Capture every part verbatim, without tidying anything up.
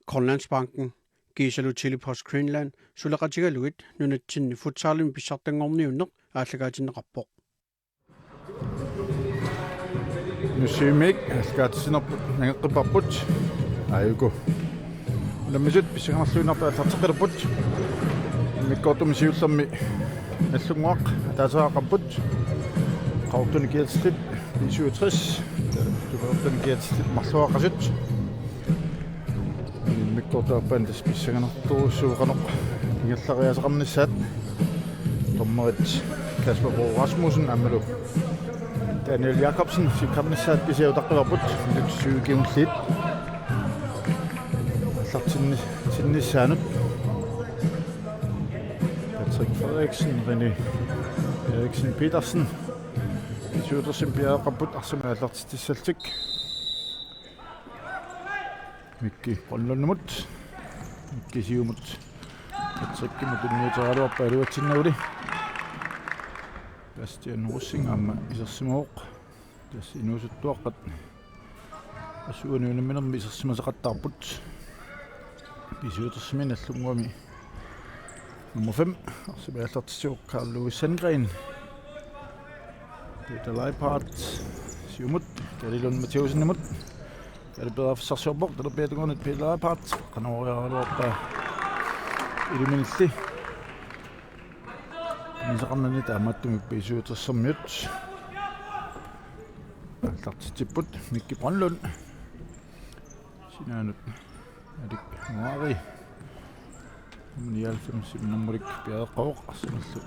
Grønlandsbanken, kiisalu Tele-Post Greenland suleqatigalugit nunatsinni futsalimi pissartanngorniunneq aallakaatinneqarpoq. Nusiimik aallakaatitsinerput nangeqqipparput. Aajuku unammisut pissanganarluinnartut aallarteqqilerput. Immikkoortumi siullermi Nagdlunguaq ataaseqarput. Qaqortumi kiatillit B syvogtres, Qaqortumi kiatillit marluaqasut. Immikkoortup aappaani tassa pissanganartorujussuuvoq qanoq ingerlariaaseqarnissaat. Dommerit Kasper Bo Rasmussen aammalu Daniel Jakobsen sikkernissaat kisiat utaqqivarput. Minut syv kingulliit aallartinni-, tinnissaanut. Patrick Frederiksen, René Eriksen Petersen. B syvogtresimi piareeqqapput arsamik aallartitsissallutik. Mikki Grønlundimut. Mikki siumut. Patrickimut tunniuteriaraluarpaa iluatsinnaguli. Bastian Rosing aamma isersimavoq. Tassa inuusuttuaqqat assut uani unamminermi isersimasoqattaarput. B syvogtresimi Nagdlunguami nummer fem arsamik aallartitsivoq, Carl Louis Sandgren. Peter Leiphardt siumut, Kaali Lund Mathæussenimut. Kaali periarfissarsiorpoq, talerpiata tungaanut Peter Leiphardt. Qanoq iliorluarpaa iliminilli. Inisaqarnani taamaattumik B syvogtresimiut aallartitsipput. Mikki Grønlund. Sinaanut Alik Nuari. Nioghalvfems nummerik piareeqqavoq arsamillu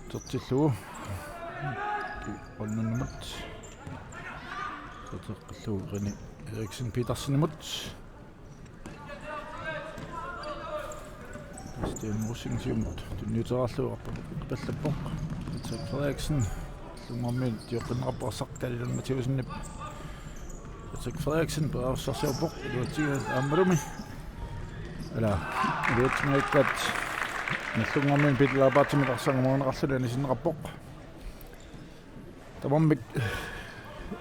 utertillugu. Mikki Grønlundimut. Uterteqqillugu René Eriksen Petersenimut. Bastian Rosing siumut tunniuteriarlugu arpapallappoq. Patrick Frederiksen. Nagdlunguami tioqqinneqarpoq arsaq Kaali Lund Mathæussenip. Patrick Frederiksen periarfissarsiorpoq iluatsigaat aammalumi. Ala, iluatsingajaat Nagdlunguami Peter Leiphardt-imit arsaq angumerineqarluni anisinneqarpoq. Tamarmik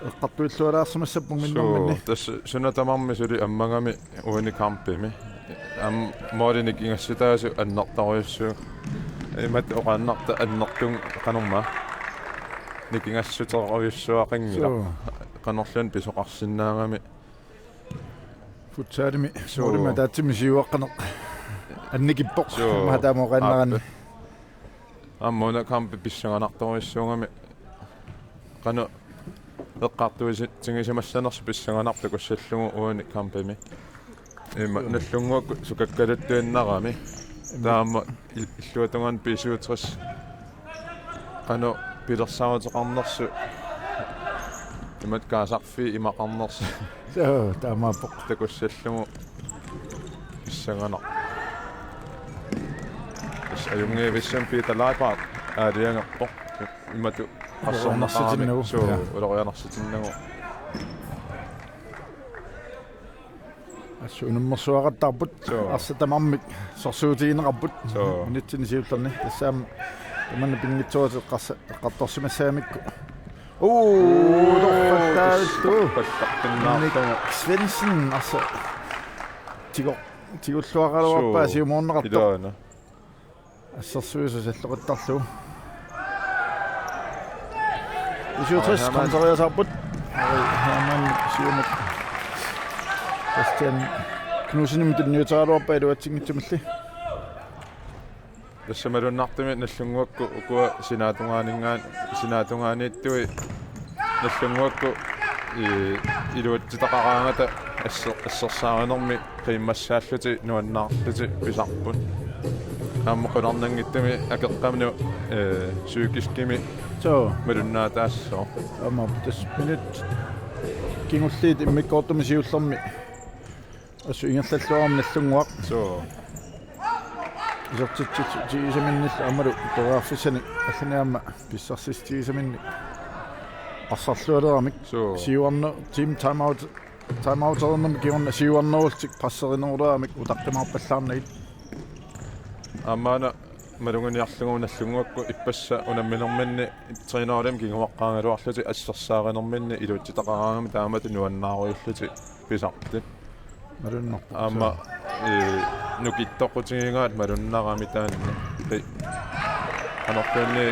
eqqartuillualaarsimassappunga minnerminni. Suu, tassa suna tamarmi suli ammagami uani kampimi. Aamma måli nikingassutaasut annertorujussuupput. Imatut oqaannarta annertuumik qanormaa. Nikingassuterujussuaqanngilaq. Suu. Qanorluunniit pisoqarsinnaagami. Futsalimi, suu, målimi ataatsimi siuaqqaneq annikippoq. Suu. Aamma taama oqaannarani. Aap. Aamma una kampi pissanganartorujussuugami. Qanoq eqqartuisigisimassanersoq pissanganarpoq takussallugu uani kampimi. Ima Nagdlunguakkut sukakkaluttuinnarami. Taama il-, illuatungaani B syvogtres. Qanoq pilersaaruteqarnersoq. Imatut kaasarfiit imaqarnersoq. Suu, taamaappoq. Takussallugu pissanganaq. Tassa ajunngivissumik Peter Leiphardt aalajangerpoq. Imatut qassorneqarami. Ulorianarsitinnagu. Suu, ja, ulorianarsitinnagu. Assut unammersuaqattaarput. Suu. Arsaq tamarmik sorsuutigineqarput. Suu. Minutsini siullerni. Tassami tamanna pinngitsooratik eqqarsa-, eqqartorsimassagamikku. Uu, torfattaavittu. Torfattaartugu. Nick Svendsen, arsaq. Tigo-, tigulluaraluarpaa. Suu. Siumoorneqartoq. Ilaana. Assersuisut salloqittarlugu. B syvogtres, Harry Hermann. Kommentariasaarput. Harry Hermann siumut. Christian Knudsenimut tunniuteriaraluarpaa iluatsinngitsumilli. Tassa malunnartumik Nagdlunguakkut ukua sinaata tungaaninngaanniit, sinaata tungaaniittui Nagdlunguakkut i-, iluatsitaqaraangata asse-, assersaarinermi qiimmassaallutik nuannaarlutik pisarput. Aamma qularnanngitsumik akeqqamut, ee, psykiskimik. Suu. Malunnaataassaaq. Aamma tassa minut kingulliit immikkoortumi siullermi assut ingerlalluarami Nagdlunguaq. Suu. Isertitsissutigisaminnillu aammalu periarfissanik allanik aamma pissarsissutigisaminnik arsarlualeramik. Suu. Siuarne-, team timeout, timeouterinermi kingorna siuarnerullutik presserineruleramik utaqqimaarpallaarnagit. Aamma una maluginiarlugu Nagdlunguakkut ippassaq unamminerminni tredive-imi kinguaqqaagaluarlutik assersaarinerminni iluatsitaqaraangami taamatut nuannaarujullutik pisartut. Malunnarpoq. Aamma, ee, nukittoqqutigigaat malunnarami taanna. Qi-, anortuunni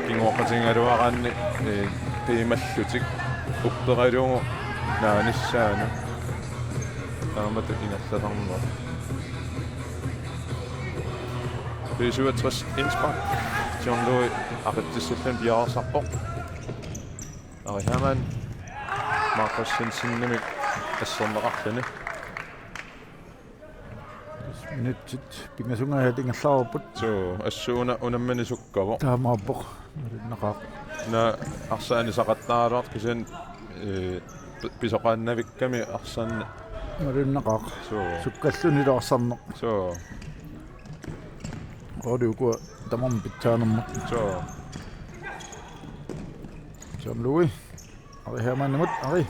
kinguaqqatigigaluaraanni, ee, qiimallutik upperalugu naanissaanut. Taamatut ingerlasarneq. B syvogtres indspark. John Louis aqitsissallugu piareersarpoq. Ari Hermann. Markus Jensenimit asserneqarluni. Minutsit pingasungaat ingerlareerput. Suu, assut una-, unammini sukkavoq. Taamaappoq. Malunnaqaaq. Una arsaq anisaqattaaraluartoq kisianni, ee, pi-, pisoqaannavikkami arsaq. Malunnaqaaq. Suu. Sukkallunilu arsarneq. Suu. Oorukua tamarmik pitsaanermut. Suu. John Louis. Ari Hermannimut, Ari.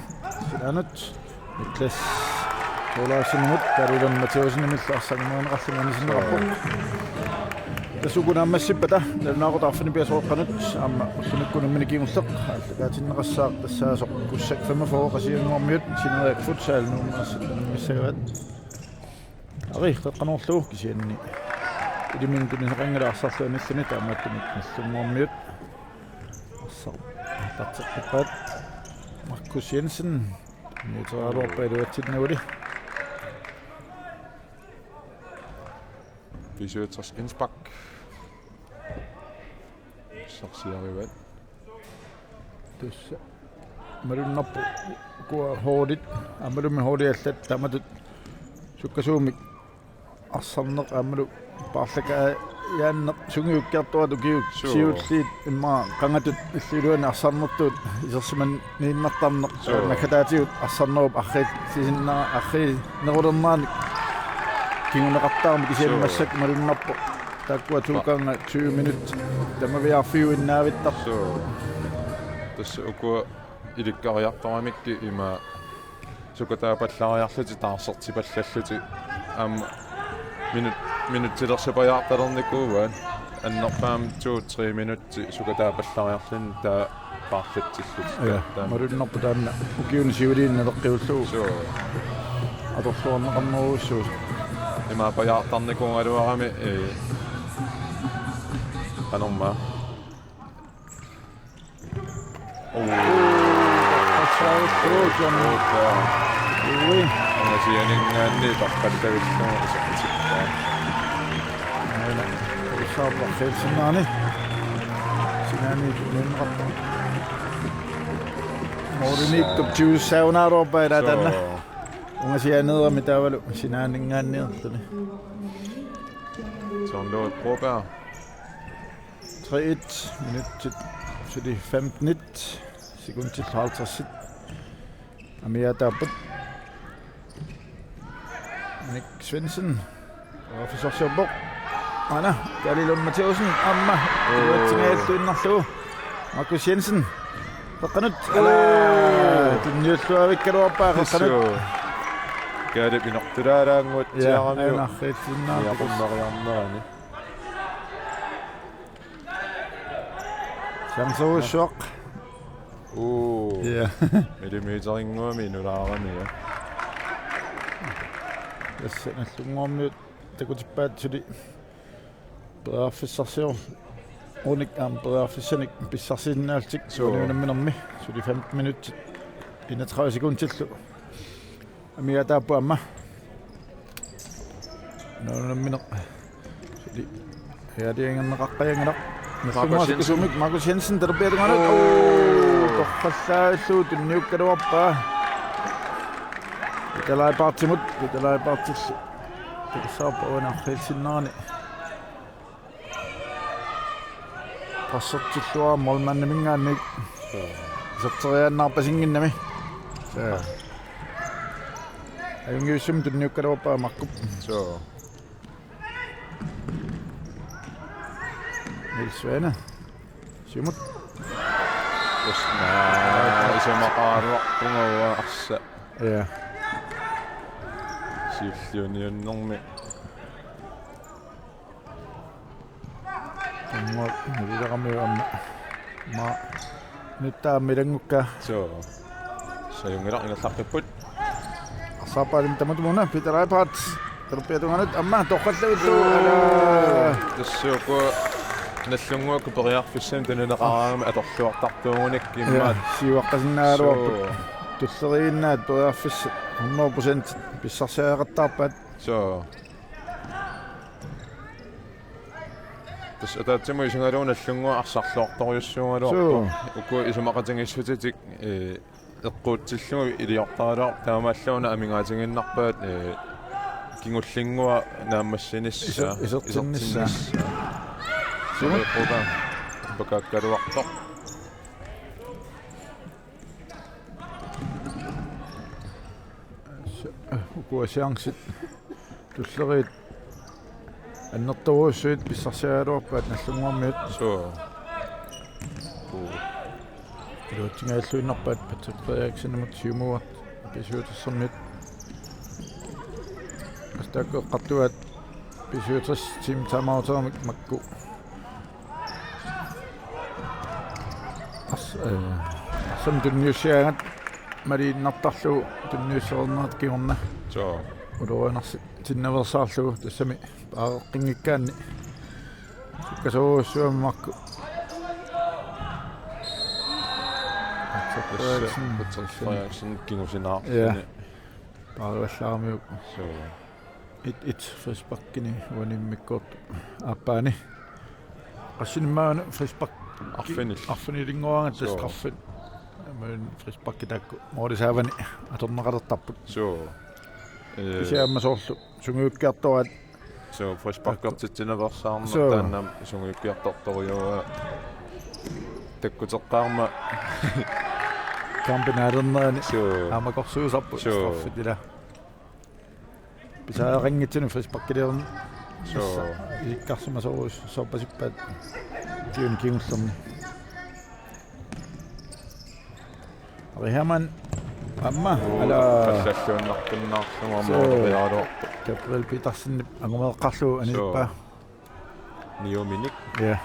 Sinaanut. Niklas Olausenimut, Kaali Lund Mathæusenimillu arsaq angumerineqarluni anisinneqarpoq. Tassa uku naammassippata, nalunaaqutaq arfineq-pingasoqqanut, aamma ullumikkut unammini kingulleq aallakaatinneqassaaq tassaasoq Kussak femogfyrre Qasigiannguarmiut, Sineriak Futsal Nuummi arsaq unammissagaat. Ari, qeqqanoorlugu kisianni. Ilumut tunisaqanngilaq arsarlu anilluni taamaattumik Nagdlunguarmiut. Arsaq aallarteqqippaat. Markus Jensen. Niuteraaluarpaa iluatsinnaguli. B syvogtres indspark. Sarsiarivat. Tassa. Malunnarpoq ukua holdit. Aammalumi holdit allat taamatut sukkasuumik arsarneq aammalu paarlakaajaanneq sungiukkiartuaat ukiut. Suu. Siulliit immaqa qangatut illup iluani arsarnertut isersimaniinnartarneq. Suu. Naggataatigut arsarnerup arriitsisinna-, arriitsinerulernerani kinguneqartarami kisianni. Suu. Massakkut malunnarpoq. Taakkua to gange tyve minut. Tamaviaarfiuinnaavittarpoq. Suu. Tassa ukua ilikkariartoramikkit ima sukataapallariarlutik taarsertipallallutik. Aamma minu-, minutsilersipajaartalernikuuaat annerpaamik to-tre minutsit sukataapallariarluni taava paarlatsillutik. Ja, taanna. Malunnarpoq taanna ukiuni siuliini naleqqiullugu. Suu. Atorluarneqarnerujussuusoq. Imaappajaartarnikuugaluarami, ee, qanormaa. Ui. Angasianinngaanniit torrallavillugu isertippaat. Aana, usaarpaq Nielsenimit. Sinaaniit uninneqarpoq. Mooriniikkup tiusaunaaruarpaa ilaa taanna. Suu. Ungasianeerami taavalu sinaaninngaanneerluni. John Louis Broberg. Tre et, minutsit suli femten et, sekundit halvtreds. Amigaataapput. Nick Svendsen. Periarfissarsiorpoq. Aana, Kaali Lund Mathæusen, aamma. Oo. Uatsingajalluinnarlugu. Markus Jensen. Qeqqanut. Alaa. Tunniulluavikkaluarpaa qeqqanut. Suu. Kaali pinortulaalaannguatsiaramiuk. Ja, aana, qiitsinnaarput. Niaqqummeriarnerani. Chancerujussuaq. Uu. Ja. Millimeterinnguamik inulaarami, ja. Tassa Nagdlunguarmiut takutippaat suli periarfissarsiorunik aamma periarfissanik pissarsiinnaallutik. Suu. Uani unamminermi suli femten minutsit enogtredive sekundillu. Amigaataapput aamma. Una unammineq. Suli. Reageeringerneqaqqajaanngilaq. Markus Jensen. Markus Jensen, talerpiata tungaanut. Oo. Oo, torrallaallugu tunniukkaluarpaa. Nikolaj Partimut, Nikolaj Partillu. Takussavarput uani arriitsinnerani. Qassertilluarami målmandiminngaanniit. Suu. Iserteriaannaarpasinnginnami. Suu. Ajunngivissumik tunniukkaluarpaa Markup. Suu. Niels Svane. Siumut. Ups, naa, isumaqaraluarpunga uanga arsaq. Ja. Siulliuniunnermi. Ummut, nililerami aamma. Ma, nuttaa milanngukka. Suu. Sajunngilaq ingerlaqqipput. Tappaalim tamatumuuna Peter Leibhardt. Qerpiatunganut aamma toqqallaguttu. Ala. Tassa uku Nagdlunguakkut periarfissanik tunineqaraangamik atorluartartuugunik immaqa. Ja, siuaqqasinnaagaluarput. Suu. Tulleriinnaat periarfissat hundrede procent pissarsiariaqattaarpaat. Suu. Tassa ataatsimut isigalugu Nagdlunguaq arsarluartorujussuugaluarpoq. Suu. Uku isumaqatigiissutitik, ee, eqquutsillugu iliortaraluarput, taamaallaat aamma amigaateqartarpaat, ee, kingullinnguaq naammassinissaa. Iser-, isertinnissaa. Isertinnissaa. Suu. Soriqqutaa pakaakkaluartoq. Ukua chancit tulleriit annertoorujussuit pissarsiarigaluarpaat Nagdlunguarmiut. Suu. Kuu. Iluatsinngilluinnarpaat Patrick Frederiksenimut siumuat B-syvogtressermiut. Astaakku eqqartuaat B-syvogtres timeouteramik makku. As-, eh, arsaq tunniussigaangat maliinnartarlugu tunniussereernerat kingorna. Suu. Ulorianarsinnaveersaarlugu tassami paareqqinngikkaanni. Sukkasoorujussuarmik makku. Tassa Frederiksen. Patrick Frederiksen kingusinaarluni. Ja. Paarivallaaramiuk. Suu. Et et frisparkini uani immikkoortup aappaani. Qassinik maani frispark. Arfinil-. Arfinilinngooraangat. Suu. Straffit. Aamma frisparki taakku moorisaavani atorneqalertarput. Suu. Ee. Kisianni aamma soorlu sungiukkiartoraat. Suu, frisparkertitsinerpaarsaarneq. Suu. Taanna sungiukkiartortorujuuaa. Takkuteqqaarmat. Kampinaalernerani. Suu. Aamma korsuusarput. Suu. Straffit ila. Pisariaqanngitsunik frisparkiliorn-. Suu. Isikkarsimasoorujussuarpasippaat. Kiun kingullerni. Ari Hermann aamma. Uu, ala. Qallalluinnartunnaarlugu aamma. Suu. Moorialuarpoq. Gabriel Petersenip angumeeqqarlugu aniippaa. Suu. Niuminik. Ja.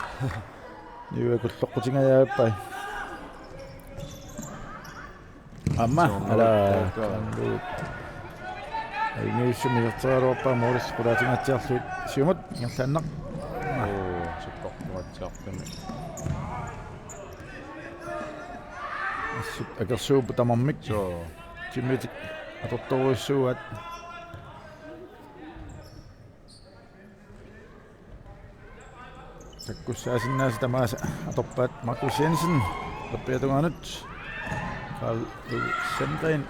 Niuerkulloqqutingajappai. Aamma, soorlu ala, taakku. Kanlu. Ainiussumi iserteriaraluarpaa moorist qulaatingaatsiarlugu siumut ingerlaannaq. Oo, sukkortuatsiartumi. Assut akersuupput tamarmik. Suu. Timmitik atortorujussuuaat. Takkussaasinnaasut tamaasa atorpaat Markus Jensen, qerpiatungaanut. Karl Sandgren.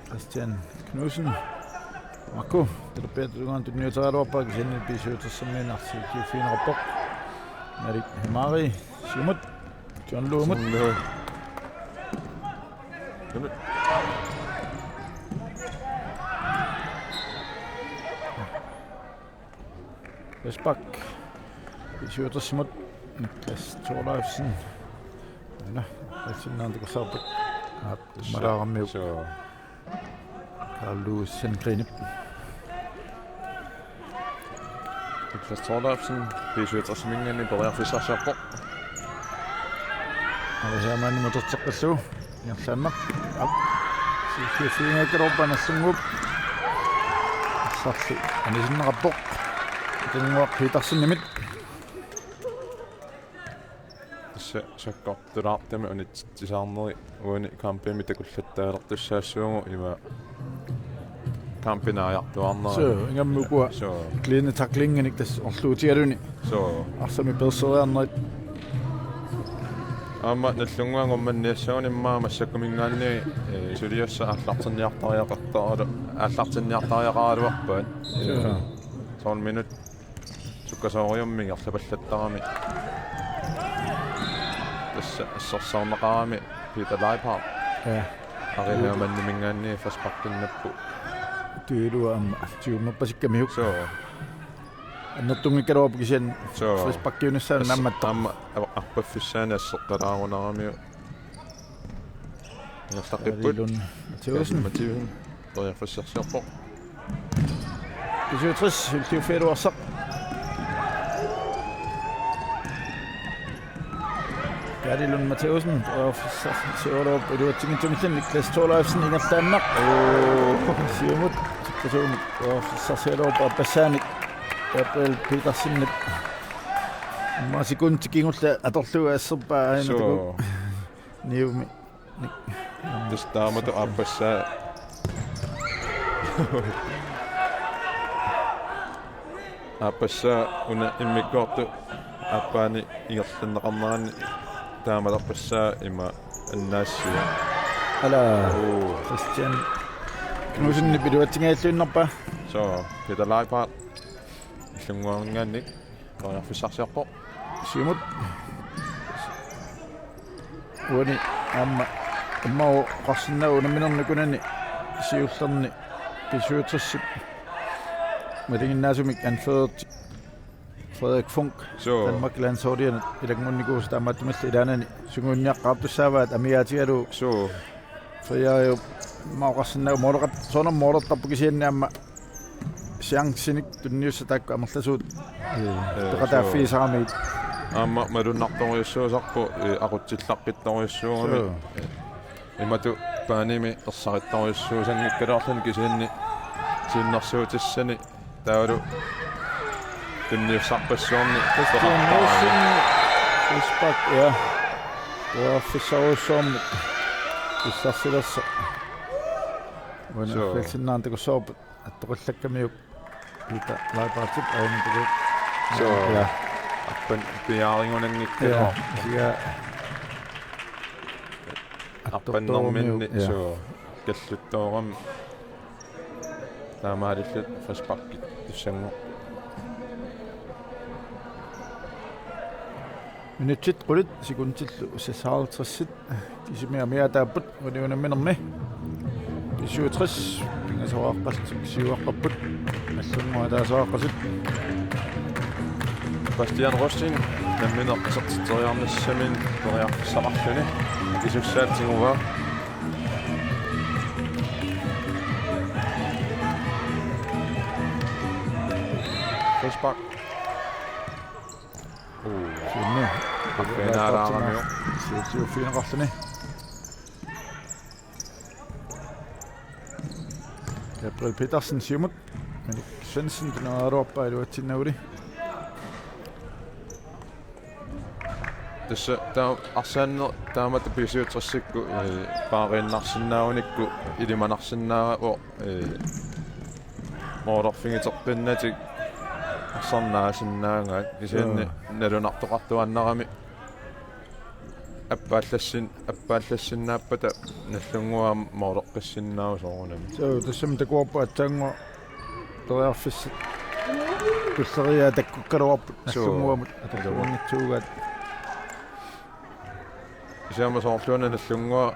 Christian Knudsen. Marku, qerpiatungaanut tunniuteriaraluarpaa kisianni B-syvogtressermiut arsaakkut kiuffigineqarpoq. Erik Hemari, siumut. John Lundmut. John Lund. John Lund. Frispark. B-syvogtressimut. Niklas Thorleifsen. Aana, Thorleifsen naantakussaarput. Aap, tassa. Malaaramiuk. Suu. Karl Louis Sandgrenip. Niklas Thorleifsen, B-syvogtresiminngaanniit periarfissarsiorpoq. Ari Hermannimut atorteqqillugu. Ingerlaannaq. Aap. Siulliuffigingaakkaluarpaa Nagdlunguup. Arsarlu anisinneqarpoq. Nagdlunguaq Petersenimit. Tassa sakkortulaartumik unitsitsisarneri uani kampimi takullattaalertussaassavagut ima kampi naajartuaarnera. Suu, ingammik ukua. Suu. Clean tacklinginik tassa orluutigaluni. Suu. Arsamik peerseriarnerit. Aamma Nagdlunguaq angummanniassaguni immaqa massakkuminngaanniit, ee, suliassaq aallartinniartariaqartaralu-, aallartinniartariaqaraluarpaat. Suu. Tolv minut. Sukkasoorujussuarmik ingerlapallattarami. Tassa assersuunneqarami Peter Leibhardt. Ja. Ari Hermanniminngaanniit frisparkinnappoq. Tuilua aamma. Tiummerpasikkamiuk. Suu. Annertunngikkaluarpoq kisianni. Suu. Frisparkiunissaa. Ass-, naammattoq. Aamma arpaffissaani asseqqalaarunaramiuk. Ingerlaqqipput. Lund Mathiassen. Mathiassen. Periarfissarsiorpoq. B-syvogtres, siulliuffigaluarsaq. Kaali Lund Mathæussen, periarfissarsiorluarpoq iluatsinngitsumillu. Niklas Thorleifsen ingerlaannaq. Oo, siumut, tippasuumut, periarfissarsiorluarpoq aappassaanik. Gabriel Petersenip. Immaqa sekundit kingulliit atorlugu asserpaa aina. Suu. Taku. Niumi. Tassa taamatut aappassaa. Aappassaa una immikkoortut aappaanni ingerlanneqarneranni taamalerpassaa ima annaassiva. Ala. Uu. Christian Knudsenip iluatsinngilluinnarpaa. Suu, Peter Leibhardt. Illunnguarinngaanniit periarfissarsiorpoq. Siumut. Uani aamma immaqa oqarsinnaavoq unamminermi ukunani siullerni B syvogtresip malinginnaasumik anførertik Frederik Funch. Suu. Danmarkip landsholdianut ilanngunnikuusoq, taamaattumillu ilaanani sungiunniaqqaartussaavaat amigaatigalugu. Suu. Fria jo immaqa oqarsinnaavoq mooleqat-, soorunami moolertarpoq kisianni aamma chancinik tunniussaq taakku amerlasuut. Ee, ee, peqataaffigisaramigit. Suu. Aamma malunnartorujussuusarpoq, ee, aqutsillaqqittorujussuugami. Suu. Ee, imatut baanimi ersarittorujussuusanngikkaluarluni kisianni siunnersuutissani taavalu tunniussarpassuarni Christian peqartarami. Olsen, frispark, ja. Periarfissarujussuarmik pissarsilersoq. Uani. Suu. Arfineq-marlunniit takussavarput attoqallakkamiuk Peter Leibhardtip ajunngikkamiuk. Suu. Ja. Arpan piaarigunanngikkaluaq. Ja, siga. Arpannerminni, ja. Suu. Kalluttoorami. Taamaalillutik frisparkit tussanngorput. Minutsit qulit sekundillu seksoghalvtreds. Kisimik amigaataapput uani unamminermi. B syvogtres pingasoriaqqasut siuaqqapput. Nallunnguaq ataaseqarput. Bastian Rosing nammineq isertitseriarnissaminut periarfissaqarluni akisussaatiguaa. Frispark. Uu. Sinne. Arfineq-marlunniarami. Siutsiuffigineqarluni. Gabriel Petersen siumut. Manik Svendsen tuneraluarpaa iluatsinnaguli. Tassa taa-, arsaanneq taamatut B syvogtresikkut, ee, paariinnarsinnaagunikku ilimanarsinnaavoq, ee, moolerfigiteqqinnatik arsarneq naasinnaagaat kisianni. Joo. Nalunartoqartuaannarami appaallassin-, appaallassinnaappata Nallunnguaq mooleqqissinnaavoq soorunami. Suu, tassami takuarput aatsaannguaq periarfissat tulleriiaat takkukkaluarput. Suu. Nallunnguamut atorluanngitsuugaat. Kisianni soorluuna Nallunnguaq,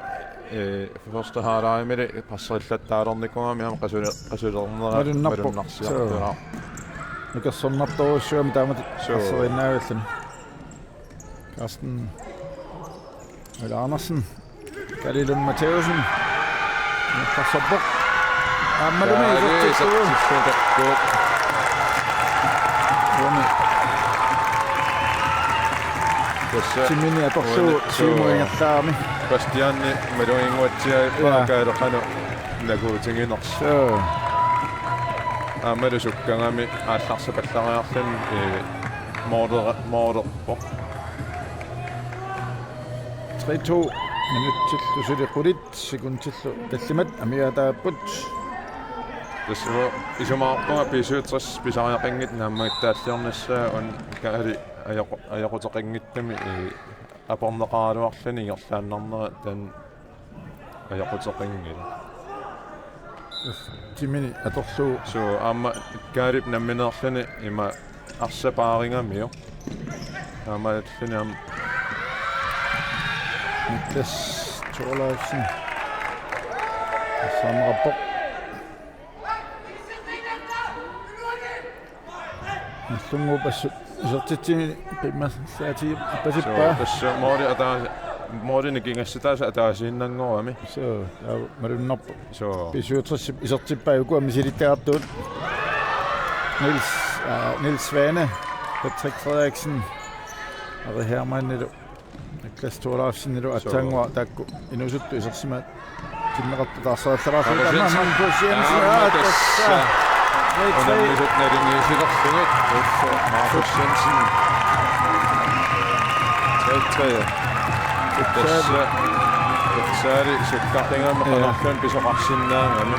ee, første halvlegimili passerillattaalernikuugami aamma qasule-, qasulernera. Malunnarpoq. Malunnarsiartoq. Suu. Nukersornartorujussuugami taamatut. Suu. Passeriinnaagalluni. Carsten Møller Andersen. Kaali Lund Mathæussen. Nukersorpoq. Aammalumi. Kaali isertittuuvoq. Isertittuuvoq. Uani. Tassa. Timini atorlugu. Uani. Suu. Siumut ingerlaami. Bastianip maluginnguatsiarpaa. Jaa. Kaali qanoq nakuutiginersoq. Suu. Aammalu sukkagami aallarsapallariarluni, ee, moorera-, moorerpoq. Tre to minutsillu suli qulit sekundillu tallimat amigaataapput. Tassa isumaqarpunga B syvogtres pisariaqanngitsoq naammagittaalliornissaa, una Kaali ajoqu-, ajoquteqanngitsumik, ee, aporneqaraluarluni ingerlaannarnera taanna ajoquteqanngilaq. Timini atorlugu. Suu, aamma Kaalip nammineerluni ima arsaq paarigamiuk. Taamaalilluni aamma Niklas Thorleifsen. Arsaarneqarpoq. Nallunnguup assut isertitsinini qimmassaatigippasippaa. Suu, tassa mooli ataa-, mooli nikingassataasa ataasiinnanngorami. Suu, taava malunnarpoq. Suu. B syvogtresip isertippaa ukua misilittagartuut. Niels, aa, Niels Svane, Patrick Frederiksen, Ari Hermannilu. Klaas Thorleifsenilu aatsaannguaq taakku inuusuttut isersimatinneqartut taarserallaraarlugu. Markus Jensen. Tamanna Markus Jensen. Aamma tassa. Tassa. Unammisut naliliisillutik. Tassa. Markus Jensen. Tre tre. Tassa. Tassa. Sukkartagami. Ja. Qanorluunniit pisoqarsinnaagami.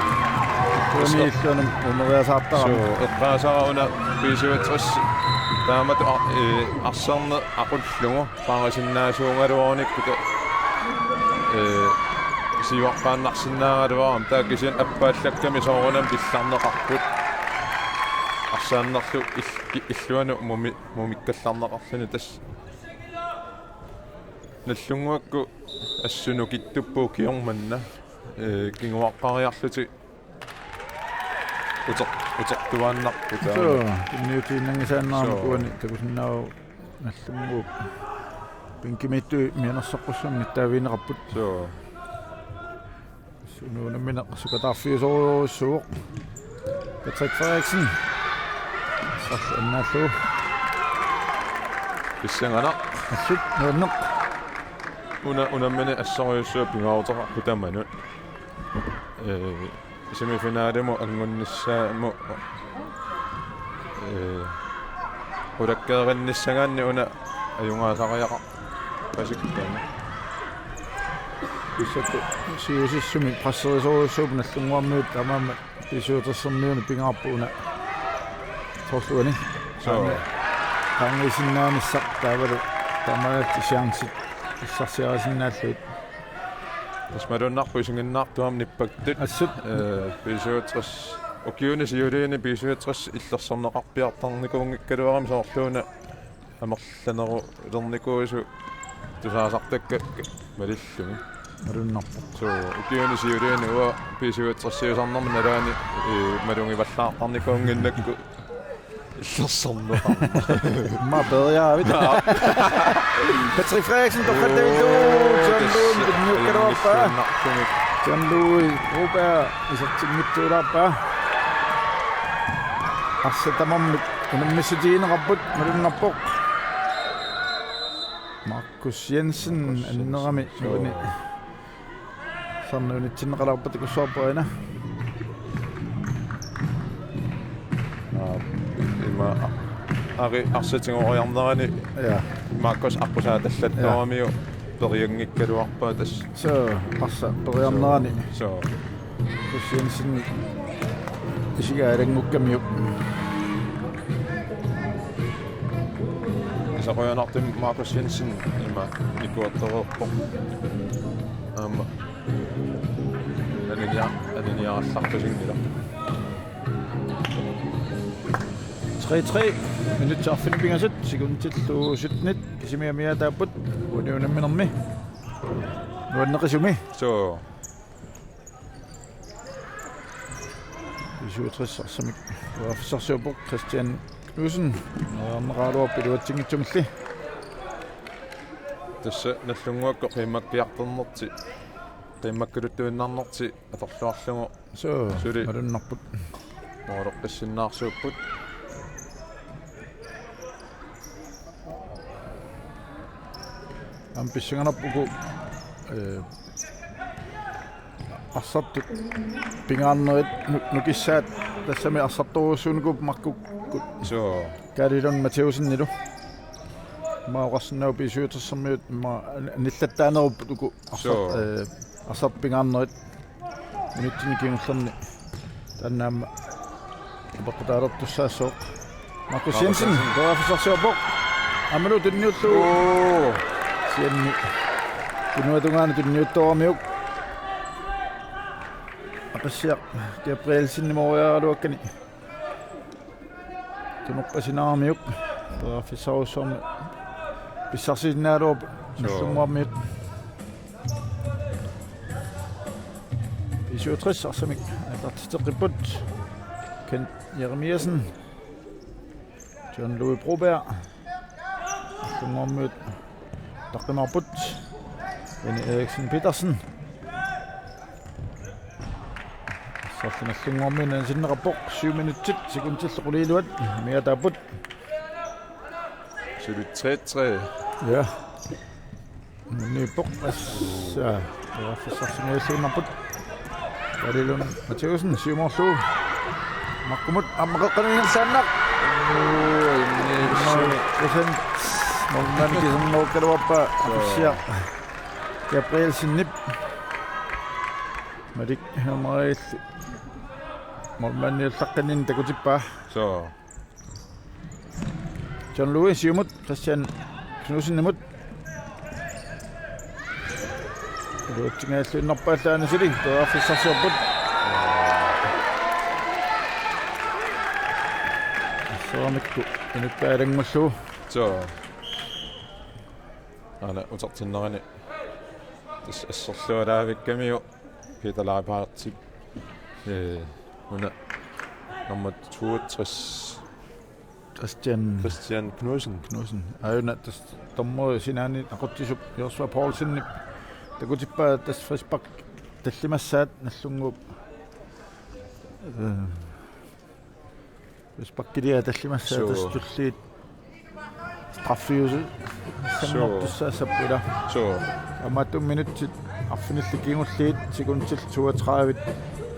Tuuniilluni uneriasaartarami. Suu, eqqaasara una B syvogtres. Taamatut ar-, eh, arsarneq aqullugu. Paarisinnaasuugaluarunikkut, ee, siuarpaannarsinnaagaluarami, taava kisianni appaallakkami soorunami pillarneqarput. Arsaannerlu ill-, illuanut mumi-, mumikkallarneqarluni tassa. Nallunnguakkut assut nukittupput ukioq manna, ee, kinguaqqariarlutik uter-, utertuaannarput. Suu, taama. Tunniutiinnanngisaannarami. Suu. Uani takusinnaavoq Nallunnguup bænkimiittut mianersoqqussummik nittaavigineqarput. Suu. Suu, unammineq sukataarfiusorujussuuvoq. Patrick Frederiksen. Arsarlu annaallugu. Pissanganaq. Assut nuanneq. Una-, unammineq assorujussuaq pingaaruteqarpoq tamanut. Ee, semifinalimut anngunnissaamut, ee, qulakkeerinnissagaanni una ajugaasariaqarpasikkaanni. Pissakkut siusissumik presserisorujussuupput Nallunnguarmiut, taamaammat B syvogtressermiunit pingaarput una soorluani. Suu. Qaangiisinnaanissaq taavalu taamaalillutik chancit pissarsiarisinnaallugit. Tassa malunnarpoq isiginnaartut aamma nippattut. Assut. Ee, B syvogtres. Ukiuni siuliini B syvogtres illersorneqarpiartarnikuunngikkaluarami soorlu una amerlanerulernikuusoq tusaasartakka malillugit. Malunnarpoq. Suu, ukiuni siuliini uanga B syvogtresiusarnerma nalaani, ee, malugivallaartarnikuunnginnakku. Illersorneqarpoq. Immaqa peeriaravit. Naa. Patrick Frederiksen, torrattavillugu. John Lewis, tunniukkaluarpaa. John Lewis, Broberg, isertinngitsuulaarpaa. Arsaq tamarmik unammissutigineqarput, malunnarpoq. Markus Jensen, Markus Jensen, annerami, suu. Uani. Sarniunitsinneqalaarpat takussuarput aana. Aa, ima a-, ari arsaq tigoriarnerani. Ja. Markus aqqusaatallattoramiuk, ja, perianngikkaluarpaa tassa. Suu, arsaq periarnerani. Suu. Markus Jensen isigaaranngukkamiuk. Isoqujanartumik Markus Jensen ima nikuartoreerpoq. Aamma. Aninia-, aniniarallartusinngilaq. Tre tre. Minutsit arfineq-pingasut, sekundillu syttenit kisimi amigaataapput. Uani unamminermi. Nuanneqisumi. Suu. B syvogtres arsamik periarfissarsiorpoq Christian Knudsen. Nuanneqaraluarpoq iluatsinngitsumilli. Tassa Nallunnguakkut qiimmakkiartornertik, qiimmakkaluttuinnarnertik atorluarlugu. Suu, suli malunnarput. Mooleqqissinnaarsuupput. Aamma pissanganarpoq uku, ee, arsartut pingaarnerit nu-, nukissaat tassami arsartorujussuunikuupput Markukkut. Suu. Kaali Lund Mathæusenilu. Immaqa oqarsinnaavoq B syvogtressermiut immaqa an-, anillattaanerupput uku arsart-, suu, ee, arsartut pingaarnerit. Minutsini kingullerni taanna aamma apeqqutaalertussaassooq. Markus Jensen, Markus Jensen, periarfissarsiorpoq. Aammalu tunniullugu. Oo. Kisianni tunuatungaani tunniuttooramiuk. Aqissiaq Gabrielsenimoriaraluakkani. Tunuppasinaaramiuk. Periarfissarujussuarmik pissarsisinnaagaluarput. Suu. Nallunnguarmiut. B syvogtres arsamik aallartitseqqipput. Kent Jeremiassen. John Louis Broberg. Nallunnguarmiut taqqimaarput. Benny Eriksen Petersen. Arsarlu Nallunnguarmiunit anisinneqarpoq, syv minutsit sekundillu quliiluat amigaataapput. Suli tre tre. Ja. Nippoq, tassa periarfissarsingajalluinnarput. Kaali Lund Mathæussen siumoorlugu. Markumut aamma qeqqaniinnersaannaq. Uu, Nippoq. Målmand kisernerukkaluarpaa. Aqissiaq Gabrielsenip. Malik Helmeriilli målmandiullaqqinninni takutippaa. Suu. John Louis siumut, Christian Knudsenimut. Iluatsingajalluinnarpaa allaanut suli, periarfissarsiorput. Asseramikku inukkaanngullugu. Suu. Aana utertinnerani. Tassa asserlualaavikkamiuk Peter Leiphardtip. Øh, una nummer toogtres. Christian Christian Knudsen. Knudsen. Aajuna tassa dommerip sinaani aqutsisup Joshua Poulsenip takutippaa tassa frispark tallimassaat Nagdlunguup. Øh, frisparkiliaa tallimassaat. Suu. Tassa tulliit straffiusu. Suu. Sammartussaassapput ilaa. Suu. Aamma minutsit arfinillit kingulliit sekundit toogtredive.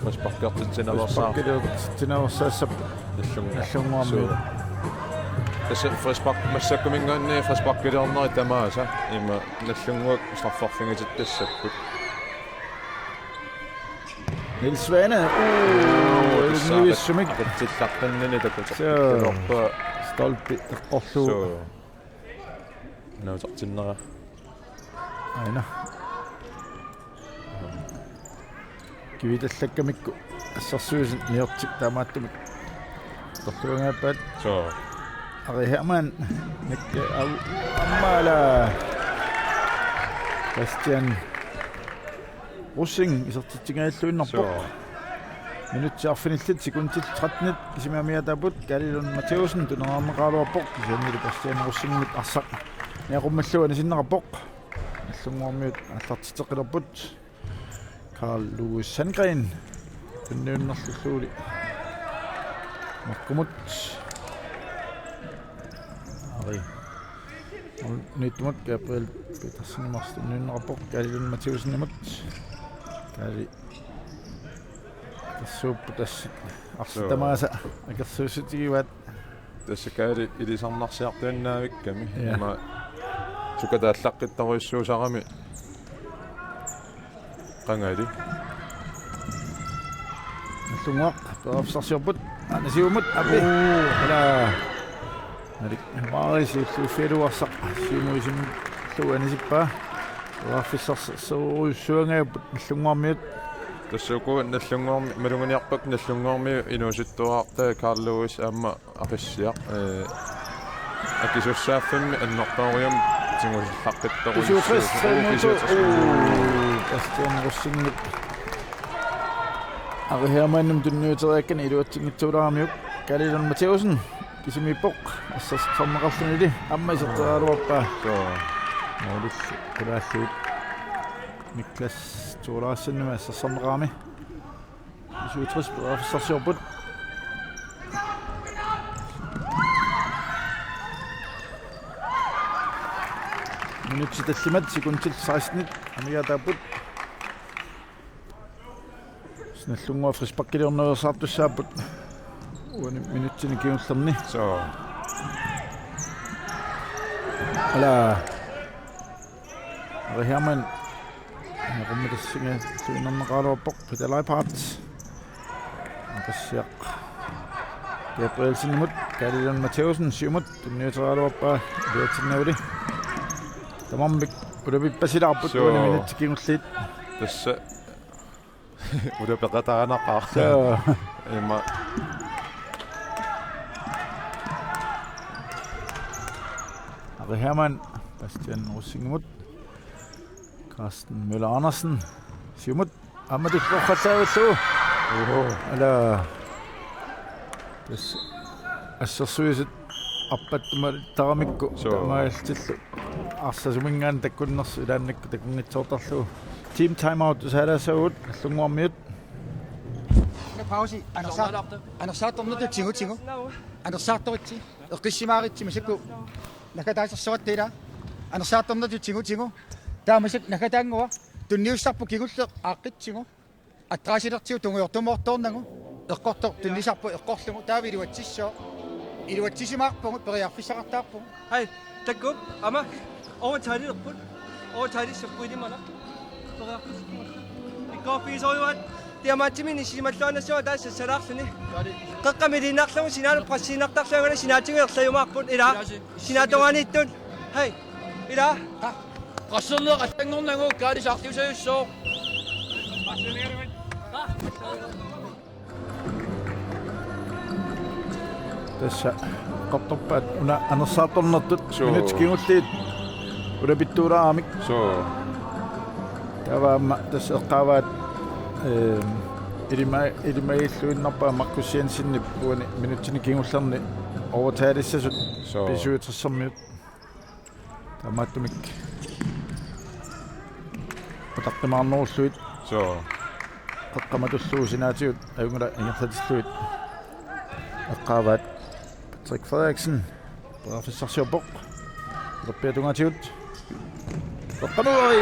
Frisparkertitsinaversaa. Frisparkertitsinaversaassapput. Nagdlunguup. Nagdlunguarmiut. Suu. Tassa frispark massakkuminngaanniit frisparkiliornerit tamaasa. Ima Nagdlunguup strafferfigitittassapput. Niels Svane. Uu, uu, tassa nivissumik. Aqitsillartannani takuteq. Suu. Takuteqarpa. Stolpe eqqorlugu. Suu. Nautartinnera. Aina. Kivitallakkamikku assersuisut niortik taamaattumik. Torluangaappaat. Suu. Ari Hermann. Nikke au. Ammala. Bastian Rosing isertitsingajalluinnarpoq. Suu. Minutsit arfinillit sekundit tretten kisimi amigaataapput. Kaali Lund Mathæussen tunereerneqaraluarpoq. Kisiannili Bastian Rosingip arsaq niaqummillugu anisinneqarpoq. Nagdlunguarmiut aallartitseqqilerput. Carl Louis Sandgreen. Tunniunnerlulluuli. Markumut. Ari. Niittumut Gabriel Petersenimut tunniunneqarpoq. Kaali Lund Mathæussenimut. Kaali. Tassuupput tassa. Arsaq. Suu. Tamaasa akersuussutigivaat. Tassa Kaali ilisarnarsiartuinnaavikkami. Ja. Ima sukataallaqqittorujussuusarami. Qangali. Nagdlunguaq, periarfissarsiorput. Aana siumut, api. Uu. Ala. Malik Maarisi illuuffialuarsaq. Siumuisimullu anisippaa. Periarfissarsiorujussuangajapput Nagdlunguarmiut. Tassa uku Nagdlunguarmi, maluginiarpakka Nagdlunguarmiut inuusuttuarartai Carl Louis aamma Aqissiaq, øh, akisussaaffimmi annertoorujussuarmik tigusillaqqittorujussuusoq. B syvogtres, tre hundrede og to. Uu, B syvogtres. Uu, Bastian Rosingip. Ari Hermannimut tunniuteriakkani iluatsinngitsooramiuk. Kaali Lund Mathæussen. Kisimiippoq. Assersuisoqarneqarluni aamma iserteraluarpaa. Suu. Målillu qulaallugit. Niklas Thorleifsenimit assersuisoqarami. B syvogtres periarfissarsiorput. Minutsit tallimat sekundit seksten amigaataapput. Nagdlunguaq frisparkiliornersaartussaapput. Uani minutsini kingullerni. Suu. Ala. Ari Hermann. Niaqummitassinga tuinerneqaraluarpoq Peter Leiphardtsi. Aqissiaq Gabrielsenimut, Kaali Lund Mathæussen siumut tunniuteriaraluarpaa iluatsinnagu. Tamarmik ulapippasilaarput. Suu. Uani minutsit kingulliit. Tassa ulapeqataanaqaaq. Suu. Ima. Ari Hermann, Bastian Rosingimut. Carsten Møller Andersen. Siumut. Aamma tulluarfallaavillugu. Oho. Ala. Tassa assersuisut arpattumalittaramikku. Suu. Taamaalillutillu. Arsaq suminngaanniit takkunnersoq ilaannikkut takunngitsoortarlugu. Team timeout tusaalaassavagut Nagdlunguarmiut. Pause. Anersaar-, anersaartornertut tigutigu. Anersaartoritsi. Eqqissimaaritsi massakkut. Naggataasarsuatta ilaa. Anersaartornertut tigutigu. Taamaasilluta naggataannguaq tunniussarput kingulleq aaqqitsigu. Attraasilertigu tungujortumoortoornagu. Eqqortoq tunnisarpoq eqqorlugu. Taava iluatsissooq. Iluatsisimaarpugut, periarfissaqartaarpugut. Hej, takkuuk, aamma overtalilerput. Overtalissapput ilimana. Periarfissaqartaarpugut. Ikkoorpigisorujuuaat. Diamantimi inissisimalluarnassuaq taava sassalaarluni. Qeqqami iliinnarlugu sinaanut pressiinnartarlugu anguna sinaatigut erlajumaarput ilaa. Sinaatungaaniittut. Hej. Ilaa. Qasserneq allanngornagu Kaali saarliussagussooq. Tassa eqqartorpaat una anersaartornertut. Suu. Minutsit kingulliit ulapittuulaaramik. Suu. Taava aamma tassa eqqaavaat, ehm, ilima-, ilimagilluinnarpaa Markus Jensenip uani minutsini kingullerni overtalissasut. Suu. B syvogtressermiut. Taamaattumik utaqqimaarnerullugit. Suu. Qeqqamatullugu sinaatigut ajunngilaq ingerlatillugit eqqaavaat. Patrick Frederiksen periarfissarsiorpoq. Ilerpiatungaatigut. Qeqqanui,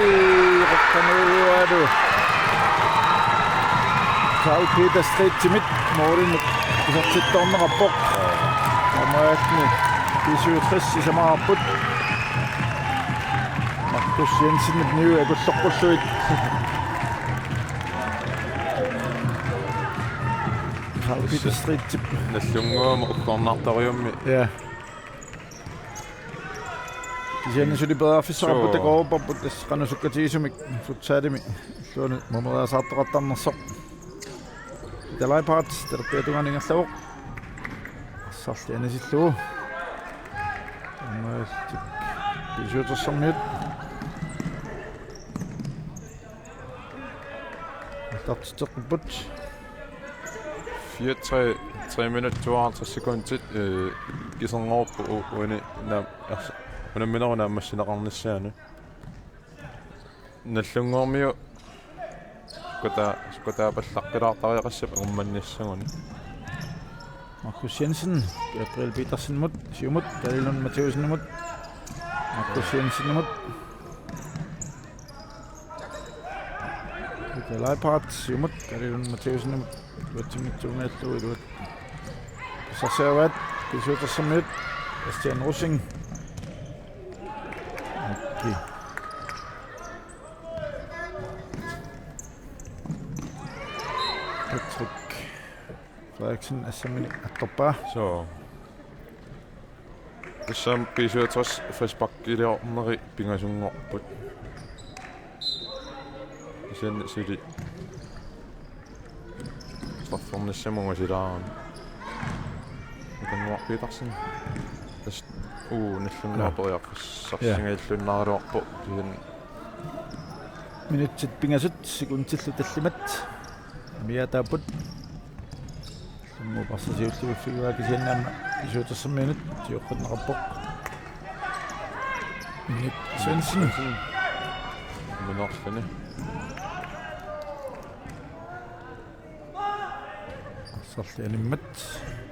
qeqqanuialu. Carl Peter Stridtimit målinik isertittoorneqarpoq. Taamaalilluni B syvogtres sisamaapput. Markus Jensenip niui akulloqqullugit. Carl Peter Stridtip. Nallunnguamik uggornartorujussuarmik. Ja. Kisianni suli periarfissaqarput. Suu. Takoreerparput tassa qanoq sukkatigisumik futsalimi illuanut mumeriasaartoqartarnersoq. Peter Leiphart, ilerpiatungaani ingerlavoq. Arsarli anisillugu. Aammalu B syvogtressermiut. Aallartitseqqipput. Fire tre, tre minut tooghalvtreds sekundit, øh, kiserngorpu u-, uani naam-, ers-, unamminerup naammassineqarnissaanut. Nallunnguarmiut kata-, kataapallaqqilaartariaqassappat angummannissagunik. Markus Jensen, Gabriel Petersenimut, siumut, Kalilun Mathæussenimut, Markus Jensenimut. Peter Leiphart, siumut, Kalilun Mathæussenimut, iluatsinngitsoorniarlugu iluat-. Sarsaavat, B syvogtressermiut, Christian Rosing. Okay. Patrick Frederiksen assammini attorpaa. Suu. Tassami B syvogtres frisparkiliorneri pingasunngorput. Kisianni suli straffernissamut angusulaarami. Ukannuar Petersen. Tassa uu nallunnguaq. Ja. Periarfissarsiorluinnaraluarpoq. Ja. Kisianni minutsit pingasut sekundillu tallimat. Amiataapput. Summuparsasiulluiffigua kisianni aamma B syvogtressermiunut sioqqunneqarpoq. Minut Svendsen. Minut Svendsen. Arsarli animmat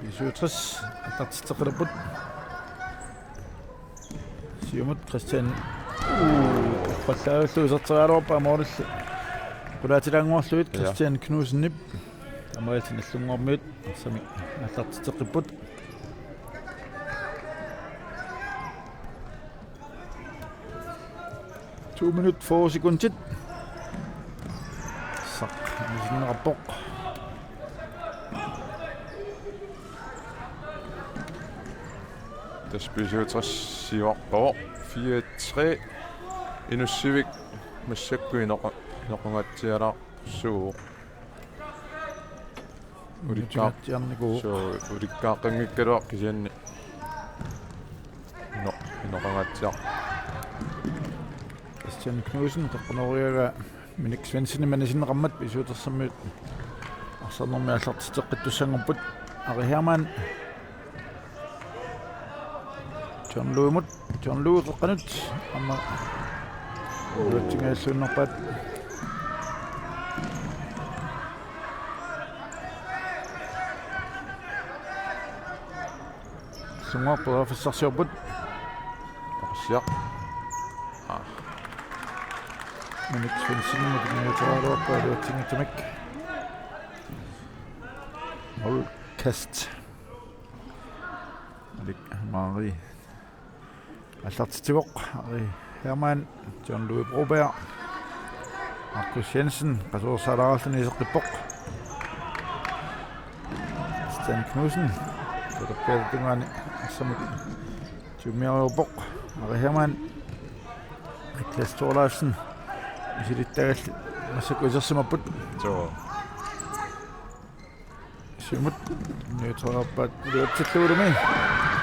B syvogtres aallartitseqqilerput. Siumut Christian. Uu, upallaarlugu iserteriaraluarpaa målilli. Qulaatilaannguarlugit. Ja. Christian Knudsenip. Taamaalilluni Nallunnguarmiut arsamik aallartitseqqipput. To minut fyrre sekundit. Saq, anisinneqarpoq. Tassa B syvogtres siuarpaa. Fire tre. Inussivik massakkut inoqa-, inoqangaatsialaarsuuvoq. Ulikkaa-, ulikkaartiarnikuuvoq. Suu, ulikkaaqqanngikkaluaq kisianni. Ino-, inoqangaatsiaq. Christian Knudsen, qeqqanooriagaa Minik Svendsenimut anisinneqarmat B syvogtressermiut arsarnermi aallartitseqqittussanngorput. Ari Hermann. John Louimut, John Louis qeqqanut, aamma iluatsinngilluinnarpaat. Nallunnguaq periarfissarsiorput. Periarfissiaq. Aa. Nick Svendsenimut tunniuteqaraluarpaa iluatsinngitsumik. Målkast. Erik Mari aallartitsivoq. Ari Hermann, John Louis Broberg, Markus Jensen, qasuersaalaarluni iseqqippoq. Stan Knudsen, Peter Peter tungaani assamut tyvemiaruppoq. Ari Hermann, Niklas Thorleifsen, misilittagalli massakkut isersimapput. Joo. Siumut, niuteriarpaat iluatsillugulumi.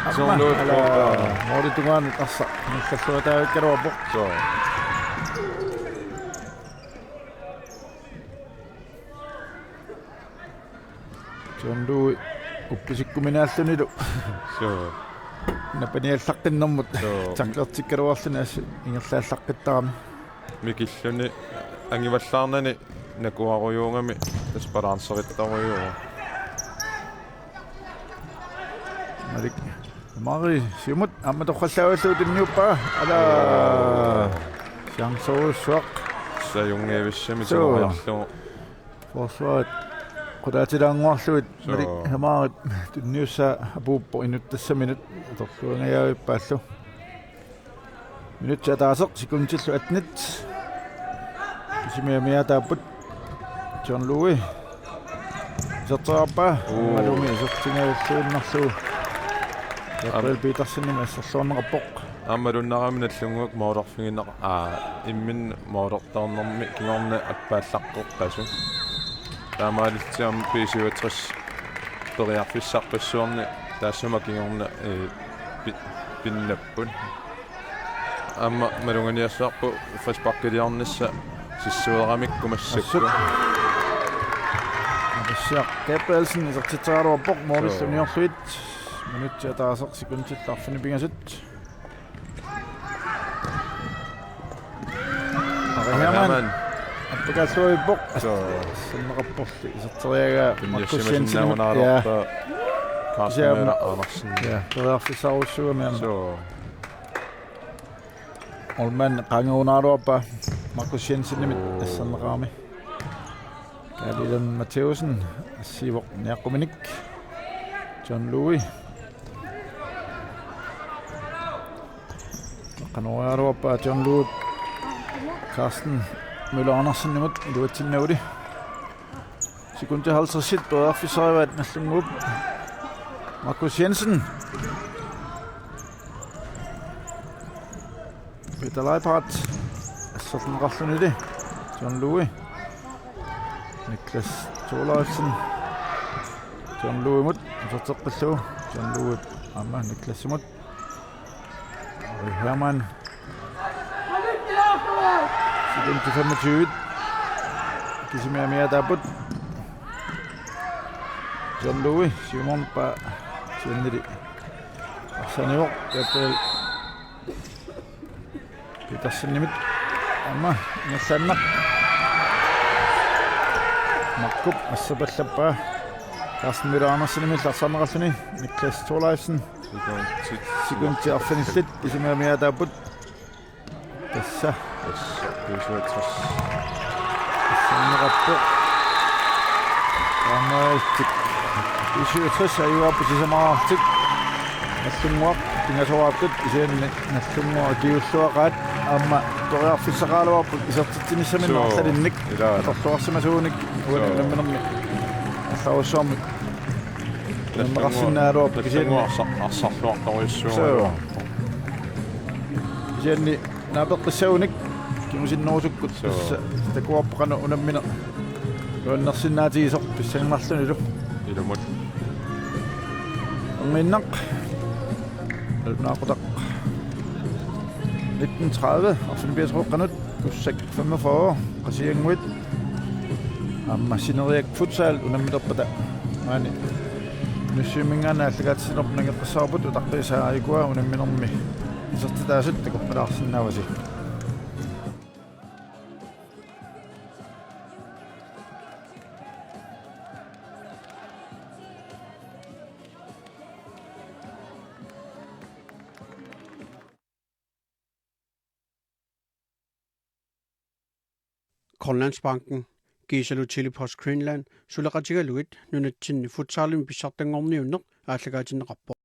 Aamma, John Louis ala, Broberg. Målip tungaanut arsaq, nikkalluataavikkaluarpoq. Joo. John Louis uppisikkuminaallunilu. Joo. Napaniallaqqinnermut. Joo. Tacklertikkaluarluni assut ingerlaallaqqittarami. Mikilluni angivallaarnani nakuarujuugami tassa balancerittorujuuvoq. Malik Mari siumut aamma torrallaavillugu tunniuppaa. Ala. Joo. Chancerujussuaq. Sajunngivissamik. Joo. Siuariarlugu. Forsvaret qulaatilaannguarlugit. Joo. Malik Mari tunniussaa apuuppoq inuttassaminut atorluangajaavippaallu. Minutsit ataaseq sekundillu attenit. Kisimiik amiaataapput. John Louis. Iserteriarpaa. Uu. Aammalumi isertingajalluinnarlugu. Gabriel Am- Petersenimik asserluarneqarpoq. Aammaluunniit Nallunnguaq målerfigineq-, aa, imminut målertarnermi kingorna appaallaqqeqqasoq. Taamaalillutik aamma B syvogtres periarfissarpassuarni taassuma kingorna, ee, pi-, pinnapput. Aamma maluganiassavarput frisparkiliornissaq sissueramikku massakkut. Assut. Aasiaq Gabrielsen isertitseraluarpoq målillu Joo. Uniorlugit. Minutsit ataaseq sekundit arfineq-pingasut. Ari Hermann. Hermann. Appakaalluarpoq. Joo. Sinneqarporli iserteriaraa Markus Jensenimut. Tunniussimasinnaanngilaq. Ja. Karsten Kisianni Møller Andersen. Ja, periarfissarujussuugami aamma. Joo. Målmand qaangerunaraluarpaa Markus Jensenimit Oo. Asserneqarami. Kaalilan Mathæussen assiivoq niaqquminik. John Louis. Qanoraluarpaa John Louis Karsten Møller Andersenimut iluatsinnaguli. Sekundit halvtredsit periarfissarivaat Nallunnguup. Markus Jensen. Peter Leiphart. Asserneqarlunili. John Louis. Niklas Thorleifsen. John Louisimut. Iserteqqillugu. John Louis. Aamma Niklasimut. Ari Hermann. Sekundit femogtyve. Kisimiik amiaataapput. John Louis, siumorpaa siunili. Arsanivoq, Gabriel Petersenimit. Aamma, ingerlaannaq. Markup, assapallappaa. Karsten Møller Andersenimit arsarneqarluni. Niklas Thorleifsen. Sekundit. Sekundit arfinillit, kisimiik amiaataapput. Tassa. Tassa, B syvogtres. Asserneqarpoq. Taamaattumik. B syvogtres ajugaappoq sisamaraarlutik. Nallunnguaq, pingasoraartut, kisianni Nallunnguaq akiuulluaqaat. Aamma periarfissaqaraluarput isertitsinissaminnut Suu. Arlalinnik. Ilaa. Atorluarsimasuunik. Uani Suu. Unamminermi. Allarujussuarmik. Nallunnguaq. Unammeqarsinnaagaluarpoq kisianni. Nallunnguaq arsar-, arsarluartorujussuu. Suu. Kisianni naapeqqissagunik kingusinnerusukkut Suu. Tassa takuarpoq qanoq unammineq nuannersinnaatigisoq pissanganarlunilu. Ilumut. Erniinnaq. Nalunaaqutaq. Nitten tredive, arfineq-pingasoqqanut, Kussak femogfyrre, Qasigiannguit. Aamma Sineriak Futsal unammilerpata maani Nuussuiminngaanniit aallakaatitsinerput nangeqqissavarput, utaqqiisaa ajukua unamminermi isertitaasut takornalaarsinnaavasi. Grønlandsbanken kiisalu Tele-Post Greenland suleqatigalugit nunatsinni futsalimi pissartanngorniunneq aallakaatinneqarpoq.